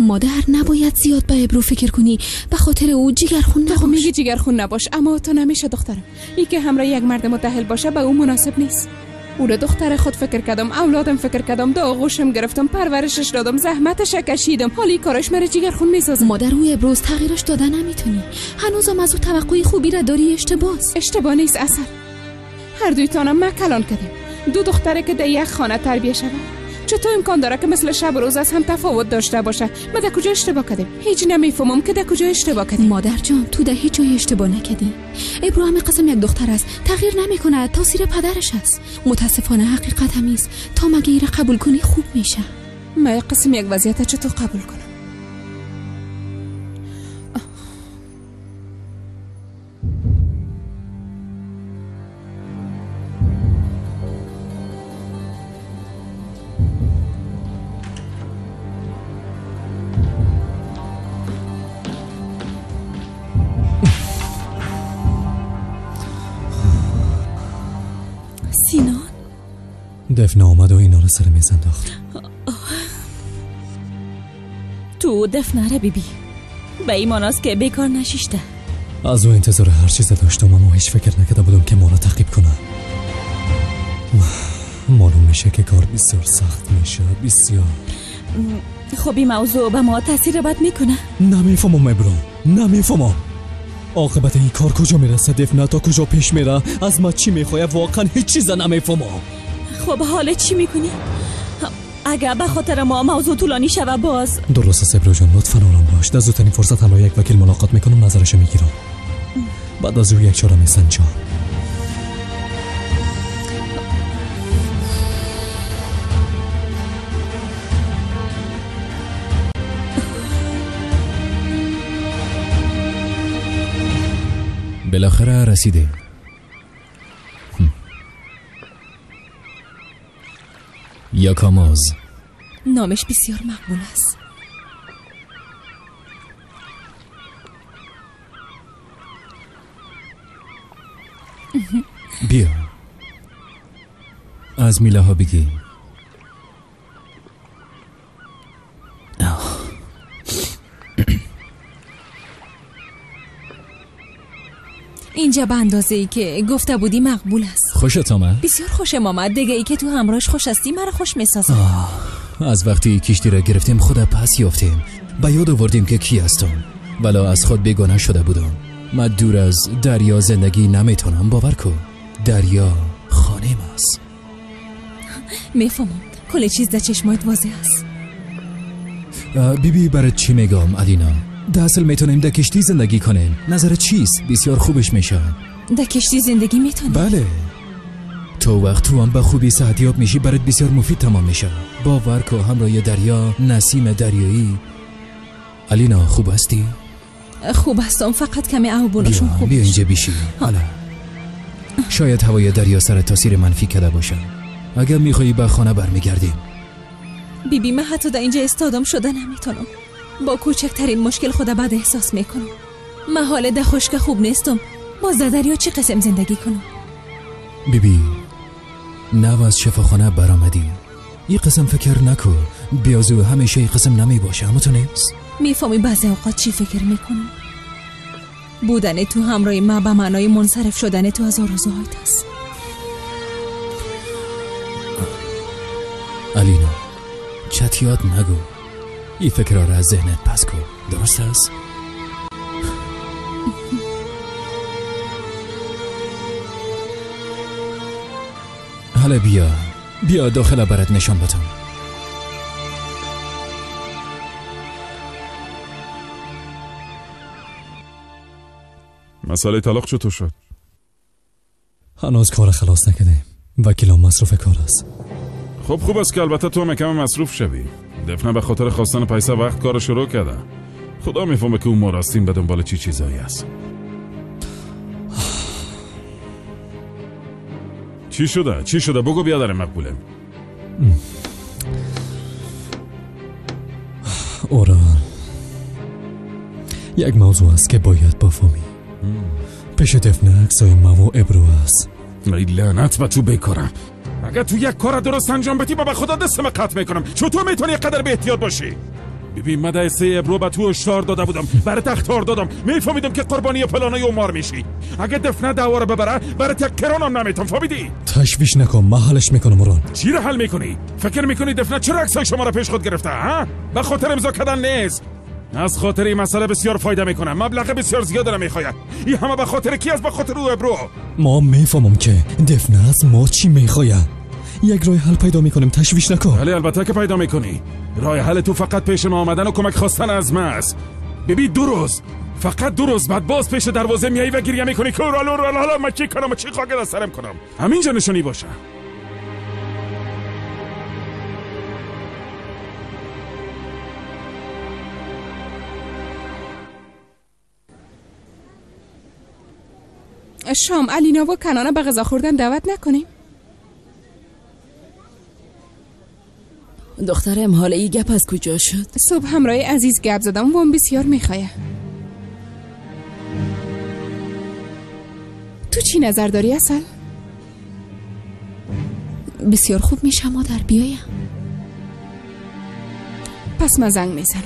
مادر نباید زیاد به ابرو فکر کنی، به خاطر او جگرخون نباش. تو میگی جگرخون نباش، اما تو نمیشه دخترم. ای که همراه یک مرد متأهل باشه به او مناسب نیست. او را دختر خود فکر کردم، اولادم فکر کردم، دو آغوشم گرفتم، پرورشش دادم، زحمتش کشیدم. حالی کارش مرا جگرخون میسازه. مادر او ابروز تغییرش داده نمیتونی. هنوزم از او توقعی خوبی را داری. اشتباهه. اشتباه نیست اصل. هر دویتانم ما کلان کردیم. دو دختره که در یک خانه تربیه شوند. چطور امکان داره که مثل شب و روز از هم تفاوت داشته باشه؟ ما در کجا اشتباه کردیم؟ هیچ نمیفهمم که در کجا اشتباه کردیم. مادر جان تو در هیچ جای اشتباه نکردی. ابرو همه قسم یک دختر است، تغییر نمیکنه، تاثیر پدرش است. متاسفانه حقیقت هم است. تا مگه ایره قبول کنی خوب میشه. من قسم یک وضعیت چطور قبول کنم؟ سینان دفنه آمد و اینا رو سر میز انداخت. تو دفنه را بیبی به این معناست که بیکار نشیشته. از او انتظار هر چیز داشتم، اما هیچ فکر نکرده بودم که ما را تعقیب کنه. معلوم میشه که کار بسیار سخت میشه، بسیار. خب این موضوع به ما تاثیر بد میکنه. نمیفهمم ابرو، نمیفهمم عاقبت این کار کجا میرسه. دفنه تا کجا پیش میره، از ما چی میخواد؟ واقعا هیچ چیز نمیفهمم. خب حالا چی میکنی؟ اگر به خاطر ما موضوع طولانی شوه باز. درست است ابرو جان، لطفا آرام باش. در زودترین فرصت همراه یک وکیل ملاقات میکنم، نظرش میگیرم. بعد از او یک چاره میسنجم. بالاخره رسیدیم. یاکاماز نامش بسیار مقبول است. بیا از میله ها بگی. اینجا به اندازه ای که گفته بودی مقبول است. خوشت آمد؟ بسیار خوشم آمد. دیگه ای که تو همراهش خوش هستی مرا خوش میسازه. از وقتی کشتی را گرفتیم خود پس یافتیم. به یاد آوردیم که کی هستم، ولی از خود بیگانه شده بودم. من دور از دریا زندگی نمیتونم، باور کن. دریا خانه است. میفهمم کل چیز در چشمایت واضح است. بیبی برات چی میگم علینا؟ در اصل میتونیم در کشتی زندگی کنیم. نظر چیست؟ بسیار خوبش میشه. در کشتی زندگی میتونیم؟ بله. تو وقت تو هم به خوبی صحتیاب میشی، برات بسیار مفید تمام میشه. باور کو همراه دریا، نسیم دریایی. علینا خوب هستی؟ خوب هستم، فقط کمی عوبونشون خوب. بیا اینجا بیشی. حالا شاید هوای دریا سر تاثیر منفی کرده باشه. اگر میخوایی به خانه برمیگردیم. بیبی من حتی در اینجا استادم شده نمیتونم. با کوچکترین مشکل خود بد احساس میکنم. من حال ده خشک خوب نیستم. باز در دریا چه قسم زندگی کنم؟ بیبی نو از شفاخانه برآمدی. این قسم فکر نکن. بیازو همیشه این قسم نمی باشه. اما تو نیست؟ میفهمی بعضی اوقات چی فکر میکنم؟ بودن تو همراه ما به معنای منصرف شدن تو از آرزوهایت است. علینا چتیات نگو. این فکر را از ذهنت پس کن. درست است؟ حالا بیا داخل برات نشان بدم. مسئله طلاق چطور شد؟ هنوز کار خلاص نکردیم. وکیلم مصروف کار است. خب خوب است که البته تو هم کم مصروف شوی. دفنه به خاطر خواستن پیسه وقت کار شروع کرده. خدا میفهمه که اون ما راستیم به دنبال چی چیزایی است. چی شده؟ چی شده؟ بگو بیادر مقبوله. اورال یک موضوع است که باید بفهمی. پیش دفنه عکسای ما و ابرو است. ای لعنت به تو بکارم. اگر تو یک کار درست انجام بدی بابا خدا دستم قطع میکنم. چطور میتونی قدر به احتیاط باشی؟ ببین من دسته ابرو به تو هشدار داده بودم، برات اخطار دادم. میفهمیدم که قربانی فلانای عمر میشی. اگه دفنه دعوا رو ببره برات یک کرانم نمیتم. فهمیدی؟ تشویش نکن، من حلش میکنم. اورال چی رو حل میکنی؟ فکر میکنی دفنه چرا عکسای شما رو پیش خود گرفته؟ ها؟ به خاطر امضا کردن نیست. از خاطر این مسئله بسیار فایده میکنم. مبلغ بسیار زیاد را میخواید. این همه به خاطر کی است؟ به خاطر او ابرو. ما میفهمم که دفنه از ما چی میخواید. یک راه حل پیدا میکنیم، تشویش نکن. ولی البته که پیدا میکنی. راه حل تو فقط پیش ما آمدن و کمک خواستن از ما است. ببین 2 روز، فقط 2 روز بعد باز پیش دروازه میایی و گریه میکنی که اورال اورال حالا من چی کنم و چی خاک از سرم کنم. همینجا نشونی باشه. شام علینا و کنانه به غذا خوردن دعوت نکنیم؟ دخترم حالا ای گپ از کجا شد؟ صبح همراه عزیز گپ زدم و بسیار میخواه. تو چی نظر داری اصل؟ بسیار خوب میشه مادر، بیایم. پس من زنگ میزنم.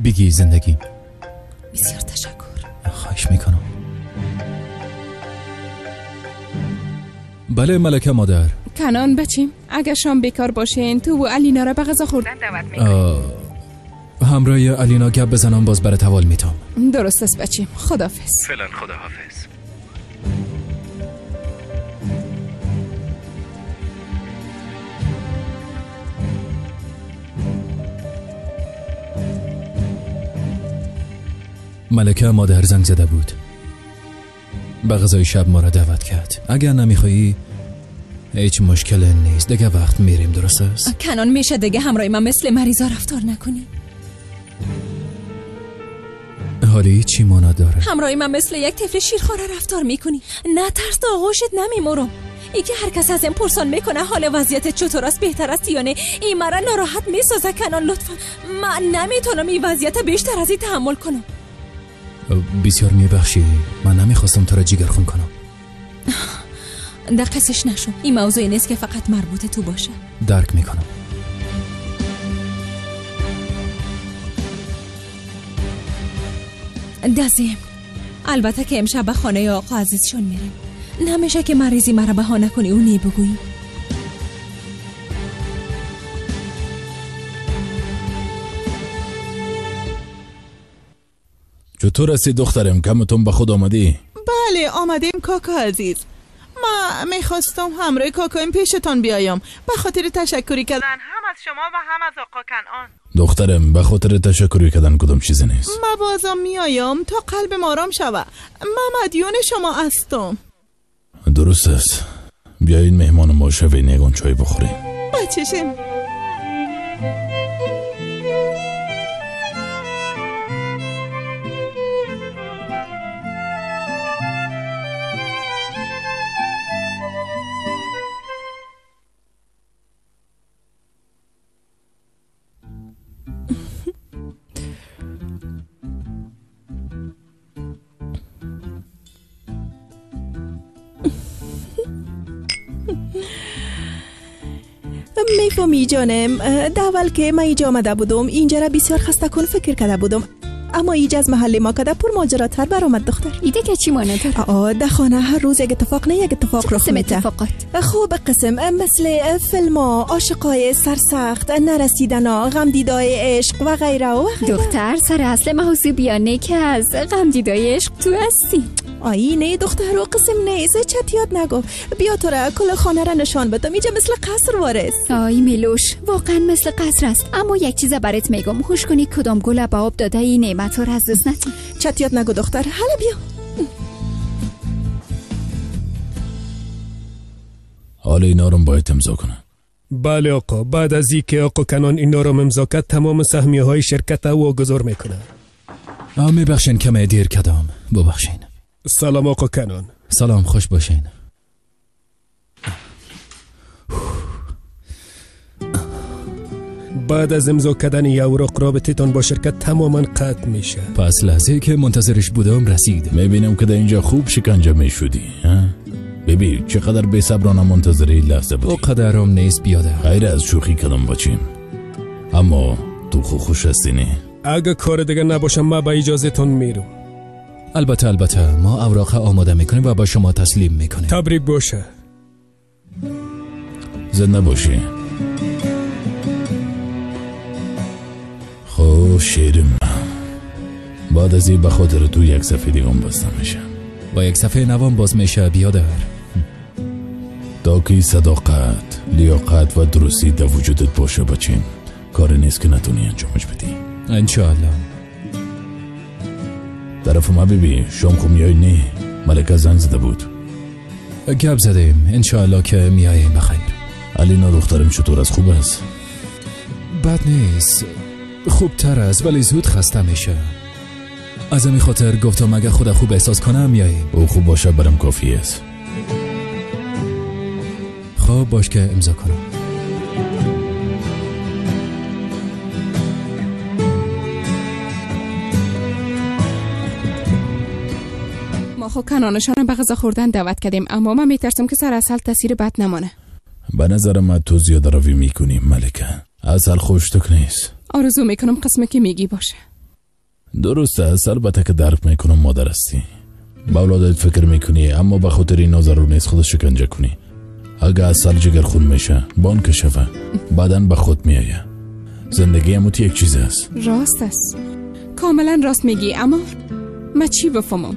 بگی زندگی. بسیار تشکر. خواهش میکنم. بله ملکه مادر. کنان بچیم اگه شام بیکار باشین تو و علینا را به غذا خوردن دعوت میکنیم. همراه علینا گپ بزنم باز برات حوال میتم. درست است بچیم، خداحافظ. فعلا خداحافظ. ملکه مادر زنگ زده بود، به غذای شب ما را دعوت کرد. اگر نمیخوایی هیچ مشکل نیست، دیگه وقت میریم. درست است؟ کنان میشه دیگه همراه من مثل مریضا رفتار نکنی؟ حالی چی مانا داره؟ همراه من مثل یک طفل شیرخواره رفتار میکنی. نه ترس، آغوشت نمیمرم. ای که هر کس از این پرسان میکنه حال وضعیت چطور است، بهتر است یا نه، این مرا ناراحت میسازه. کنان لطفا، من نمیتونم این وضعیت بیشتر از این تحمل کنم. بسیار میبخشی، من نمیخواستم تو را جیگرخون کنم. در قصش نشو، این موضوعی نیست که فقط مربوط تو باشه. درک میکنم. دزیم البته که امشب به خانه آقا عزیزشون میریم. نمیشه که مریضی مرا بهانه کنی و نی بگویی. چطور هستی دخترم؟ کمتون به خود آمدی؟ بله آمدیم کاکا عزیز. ما میخواستم همراه کاکایم پیشتان بیایم به خاطر تشکری کردن هم از شما و هم از آقا کنعان. دخترم به خاطر تشکری کردن کدام چیزی نیست. ما بازم میایم تا قلب آرام شوه. ما مدیون شما هستم. درست است. بیایید مهمان ما شوین، یگان چای بخوریم. بچشم. میفهمی جانم، در اول که من اینجا آمده بودم اینجا را بسیار خسته کن فکر کرده بودم، اما اینجا از محل ما کده پر ماجراتر برآمد دختر. ایده که چی مانه داره؟ در خانه هر روز یک اتفاق نه یک اتفاق رخ میده. اتفاقات خوب قسم مثل فیلم ها، عاشقای سرسخت، نرسیدنا، غم دیدای عشق و غیره و غیره. دختر سر اصل موضوع بیانه که از غم دیدای عشق تو هستی. آی نه دختر و قسم نیست، چت یاد نگو. بیا تو را کل خانه را نشان بدم، اینجا مثل قصر وارث. آی میلوش واقعا مثل قصر است. اما یک چیز برات میگم، هوش کنی کدام گل به آب داده این نعمت ها را از دست ندی. چت یاد نگو دختر، حالا بیا. حالا اینا رو باید امضا کنم. بله آقا، بعد از اینکه آقا کنان اینا رو امضا کرد تمام سهمیه های شرکت واگذار میکنه. میبخشین کمی دیر کردم، ببخشین. سلام آقا کنان. سلام، خوش باشین. بعد از امضا کردن اوراق رابطه تان با شرکت تماما قطع میشه. پس لحظه که منتظرش بودم رسید. میبینم که در اینجا خوب شکنجه میشدی. ببین چقدر بی صبرانه منتظر این لحظه بودی. او قدرم نیست بیاده. غیر از شوخی کردم بچیم، اما تو خوش هستی نه؟ اگه کار دیگه نباشم من با اجازه تون میرم. البته البته، ما اوراق آماده میکنیم و با شما تسلیم میکنیم. تبریک باشه. زنده باشی. خب شیرم، بعد از این به خاطر تو یک صفحه دیگه بسته میشه و یک صفحه نوام باز میشه بیادر. تا که صداقت، لیاقت و درستی در وجودت باشه بچیم، کار نیست که نتونی انجامش بدی. انشاءالله. طرف ما ببین شام خو میای؟ نه ملکه زنگ زده بود. گپ زدیم، انشاءالله که میاییم. بخیر. Алина духтарам чатур аст, хуб аст? Бад нест, хубтар аст, вале зуд хаста меша. Аз ҳамин хотир гуфтам агар худа хуб эҳсос конам меоем. Ӯ хуб боша барам кофӣ аст. خب باش که امضا کنم. ما خو کنانشان به غذا خوردن دعوت کردیم، اما من میترسم که سر عسل تاثیر بد نمانه. به نظر من تو زیاده روی میکنی ملکه. عسل خوشتک نیست. آرزو میکنم قسمه که میگی باشه. درست است، البته که درک میکنم مادر هستی، به اولادت فکر میکنی، اما به خاطر اینا ضرور نیست خودت شکنجه کنی. اگه عسل جگر خون میشه بانک شوه، بعداً به خود میآید. زندگی هم یک چیز است. راست است، کاملا راست میگی، اما من چی بفهمم؟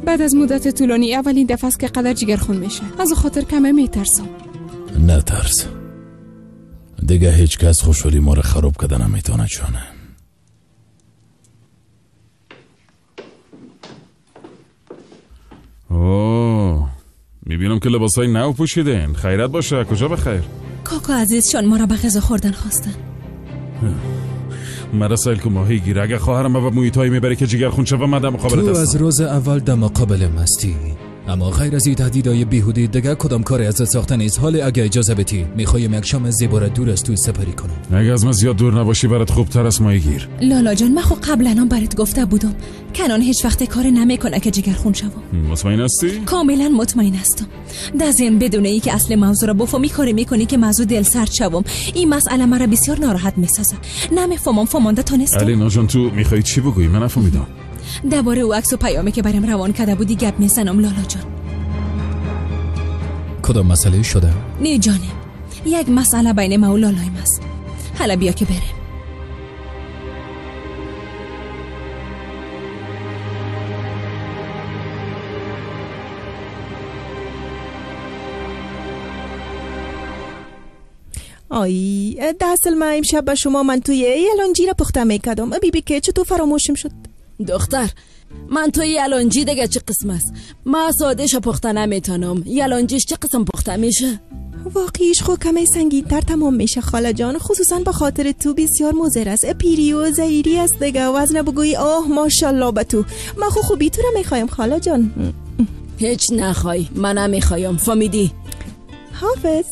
بعد از مدت طولانی اولین دفعه است که قدر جگر خون میشه، از خاطر کمه میترسم. نه ترس دیگه، هیچ کس خوشحالی ما را خراب کردن نمیتونه جانه. اوه، میبینم که لباسای نو پوشیدین. خیرت باشه، کجا بخیر؟ کاکا عزیزشان ما را به غذا خوردن خواستن. مرا سیل که ماهی گیر. اگه خواهرم به مویتایی میبره که جگر خون شوه، من در مقابلت تو هستم. از روز اول در مقابل مستی، اما غیر از این تهدیدهای بیهودی دیگه کدام کاری ازت ساخته نیست. حال اگه اجازه بدی میخوایم یک شام زیبا را دور از تو سپری کنم. اگه از من زیاد دور نباشی برات خوبتر است ماهی گیر. لالا جان، من خو قبلا هم برات گفته بودم کنان هیچ وقت کار نمیکنه که جگر خون شوم. مطمئن هستی؟ کاملا مطمئن هستم. در ضمن بدون ای که اصل موضوع را بفهمی کاری میکنی که موضوع دل سرد شوم. این مسئله مرا بسیار ناراحت میسازه. نمیفهمم، فهمانده تا نیستم. علی جان، تو میخوای چی بگویی؟ من نفهمیدم. درباره او عکس و پیامی که برام روان کرده بودی گپ میزنم لالا جان. کدام مسئله شده؟ نه جانم، یک مسئله بین ما و لالایم است. حالا بیا که بریم. آی در اصل من امشب به شما من توی یلانجی را پخته میکردم. بی بی که چطور فراموشم شد؟ دختر من توی یلانجی دیگه چه قسم است؟ من سادهش پخته نمیتونم. یلانجیش چه قسم پخته میشه؟ واقعیش خو کمی سنگین تر تمام میشه خاله جان، خصوصا به خاطر تو بسیار مضر است. پیری و زیری است دیگه، وزن بگویی آه ماشاءالله به تو. من خو خوبی تو را میخوایم خاله جان. هیچ نخوای، من نمیخوایم، فهمیدی؟ حافظ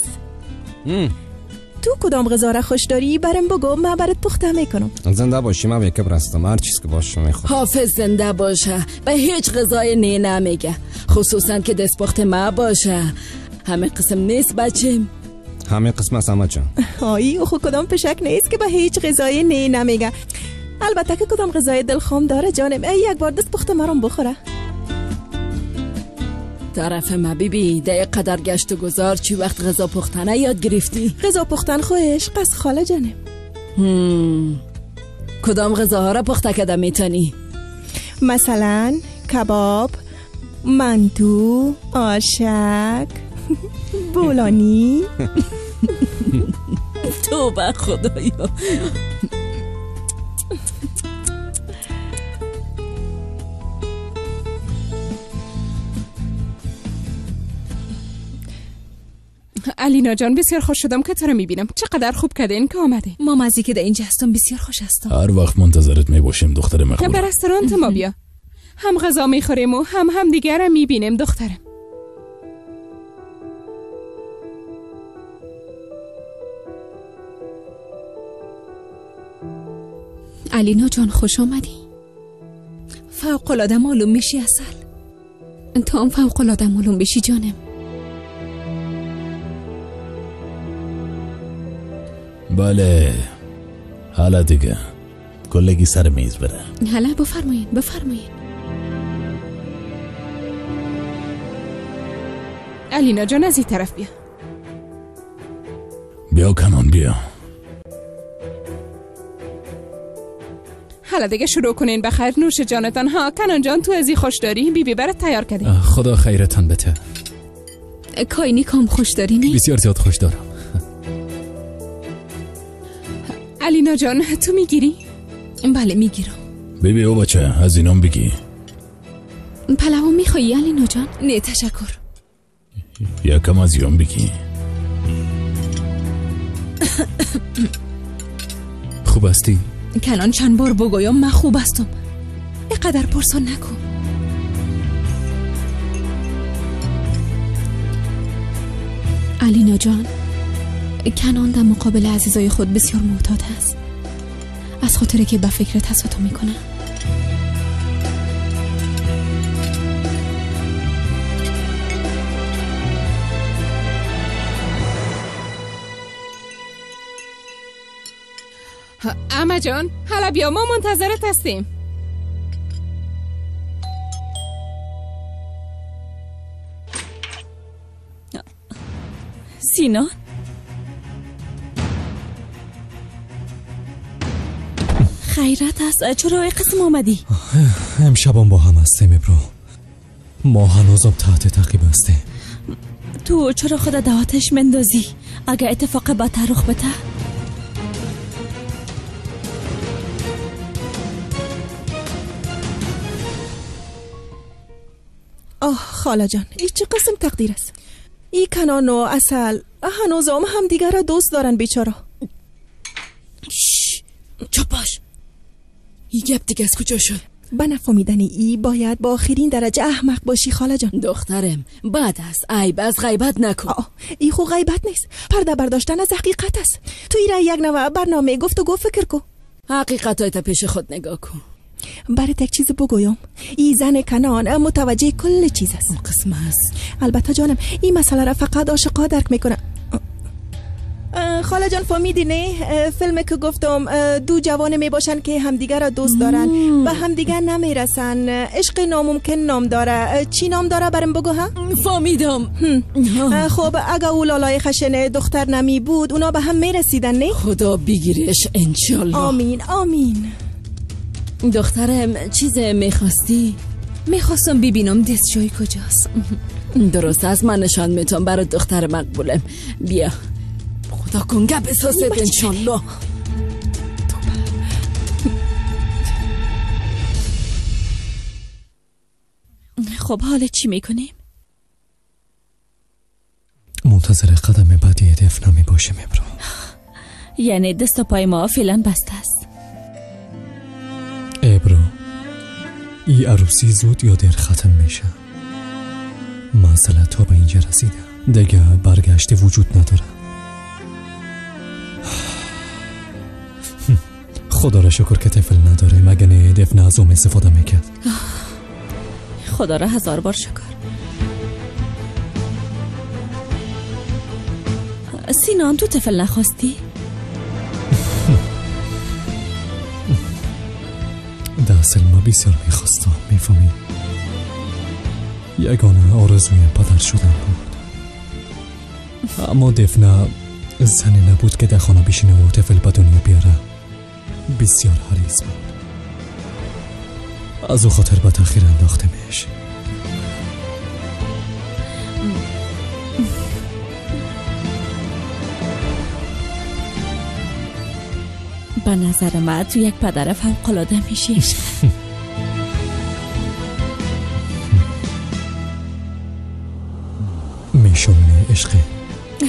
تو کدام غذا را خوش داری؟ برم بگو، من برات پخته میکنم. زنده باشی، من به کبر هستم، هر چیز که باشه میخورم. حافظ زنده باشه، به هیچ غذای نه نمیگه، خصوصا که دستپخت ما باشه. همه قسم نیست بچیم، همه قسم است همه جان. آی او خو کدام پشک نیست که به هیچ غذای نه نمیگه. البته که کدام غذای دلخوام داره جانم. ای یک بار دست پخت مرام بخوره. طرف ما بیبی ده قدر گشت و گذار چی وقت غذا پختن یاد گرفتی؟ غذا پختن خوش قص خاله جانم. کدام غذاها را پخته کده میتونی؟ مثلا کباب، منتو، آشک، بولانی. توبه خدایا. علینا جان بسیار خوش شدم که تو رو میبینم. چقدر خوب کردین که آمده. ما از که در اینجا هستم بسیار خوش هستم. هر وقت منتظرت میباشیم دختر مخبور. به رستوران ما بیا، هم غذا میخوریم و هم دیگر رو میبینیم دخترم. علینا جان خوش آمدی. فوق العاده معلوم میشی عسل. تو هم فوق العاده معلوم بشی جانم. بله حالا دیگه کلگی سر میز بره. حالا بفرمایین بفرمایین. علینا جان از این طرف بیا. بیا کنان بیا. حالا دیگه شروع کنین بخیر. نوش جانتان. ها کنان جان تو از این خوش داری؟ بی بی برات تیار کردیم. خدا خیرتان بده. کاینی کام خوش داری نی؟ بسیار زیاد خوش دارم. علینا جان تو میگیری؟ بله میگیرم. بی بی او بچه از اینام بگی. پلو میخوایی علینا جان؟ نه تشکر. یکم از اینام بگی. خوب هستی؟ کنان چند بار بگویم من خوب هستم. اینقدر پرسان نکن. علینا جان، کنان در مقابل عزیزای خود بسیار محتاط است. از خاطر که به فکر تصادم میکنه. اما جان، حالا بیا، ما منتظرت هستیم. سینان، خیرت است، چرا ای قسم آمدی؟ امشبم با هم هستیم ابرو. ما هنوزم تحت تعقیب هستیم. تو چرا خود در آتش مندازی؟ اگه اتفاق بدتر رخ بده؟ آه خاله جان، این چه قسم تقدیر است؟ ای کنان و عسل هنوز هم دیگر را دوست دارن بیچارا. چپ باش. این گپ دیگه از کجا شد؟ به نفهمیدن ای باید با آخرین درجه احمق باشی خاله جان. دخترم بعد است، عیب از غیبت نکن. ای خو غیبت نیست، پرده برداشتن از حقیقت است. تو ای را یک نوع برنامه گفت و گفت فکر کن. حقیقت های تا پیش خود نگاه کن. برات یک چیز بگویم، ای زن کنان متوجه کل چیز است. قسم است. البته جانم این مسئله را فقط عاشقا درک میکنه. خاله جان فهمیدی نه؟ فیلم که گفتم دو جوان می باشن که همدیگه را دوست دارن و همدیگه نمیرسن. عشق ناممکن نام داره. چی نام داره برم بگو ها؟ فهمیدم. خب اگه او لالای خشن دختر نمی بود اونا به هم میرسیدن نه؟ خدا بگیرش انشالله. آمین آمین. دخترم چیز میخواستی؟ میخواستم ببینم دستشوی کجاست. درست از من نشان میتونم برای دختر مقبولم. بیا خدا کنگه بسازد انشالله. خب حالا چی میکنیم؟ منتظر قدم بعدی دفنه میباشیم ابرو. یعنی دست و پای ما فعلا بسته است. ابرو ای عروسی زود یا دیر ختم میشه. مسئله تا به اینجا رسیده دیگه برگشت وجود نداره. خدا را شکر که طفل نداره، مگه نه دفنه از اون استفاده میکرد. خدا را هزار بار شکر. سینان تو طفل نخواستی؟ در اصل ما بسیار میخواستم، میفهمی؟ یگانه آرزویم پدر شدن بود، اما دفنه زنی نبود که در خانه بشینه و طفل به دنیا بیاره. بسیار حریص بود، از او خاطر به تأخیر انداختمش. به نظر من تو یک پدر فوق‌العاده میشی. میشم عشقی. 100%.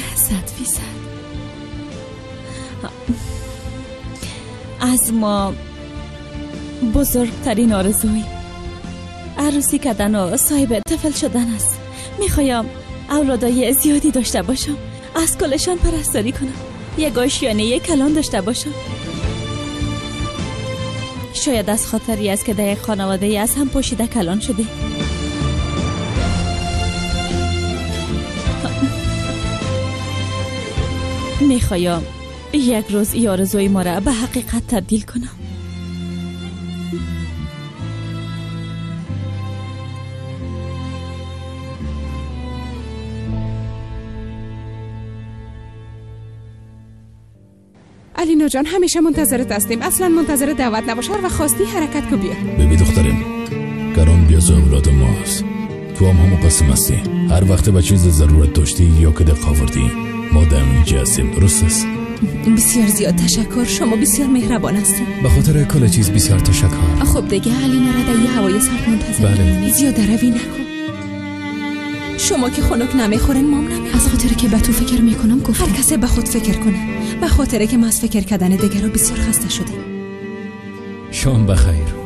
از ما بزرگترین آرزوی عروسی کردن و صاحب طفل شدن است. میخوایم اولادای زیادی داشته باشم، از کلشان پرستاری کنم، یک آشیانه یک کلان داشته باشم. شاید از خاطری است که در یک خانواده از هم پوشیده کلان شده. میخوایم یک روز ای آرزوی ما را به حقیقت تبدیل کنم. علینا جان همیشه منتظرت هستیم. اصلا منتظر دعوت نباش، هر وقت خواستی حرکت کو بیا. ببین دخترم، کران بیازو اولاد ماست، تو هم همون قسم هستی. هر وقت به چیز ضرورت داشتی یا که دق آوردی ما دم اینجا هستیم، درست است؟ بسیار زیاد تشکر، شما بسیار مهربان هستید. به خاطر کل چیز بسیار تشکر. خب دیگه علینا را در یه هوای سرد منتظر. بله. زیاده روی نکن. شما که خنک نمیخورین، مام نمیخورم. از خاطر که به تو فکر میکنم گفتم. هر کسی به خود فکر کنه. به خاطر که ما از فکر کردن دیگران بسیار خسته شدیم. شام بخیر.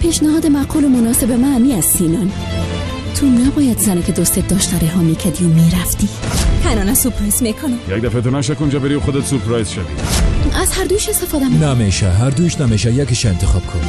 پیشنهاد معقول و مناسب من همی از سینان. تو نباید زنه که دوستت داشت رها میکردی و میرفتی. کنانه سورپرایز میکنم. یک دفعه تو نشه کنجا بری و خودت سورپرایز شوی. از هر دویش استفاده میکنم. نمیشه، هر دویش نمیشه، یکیش انتخاب کن.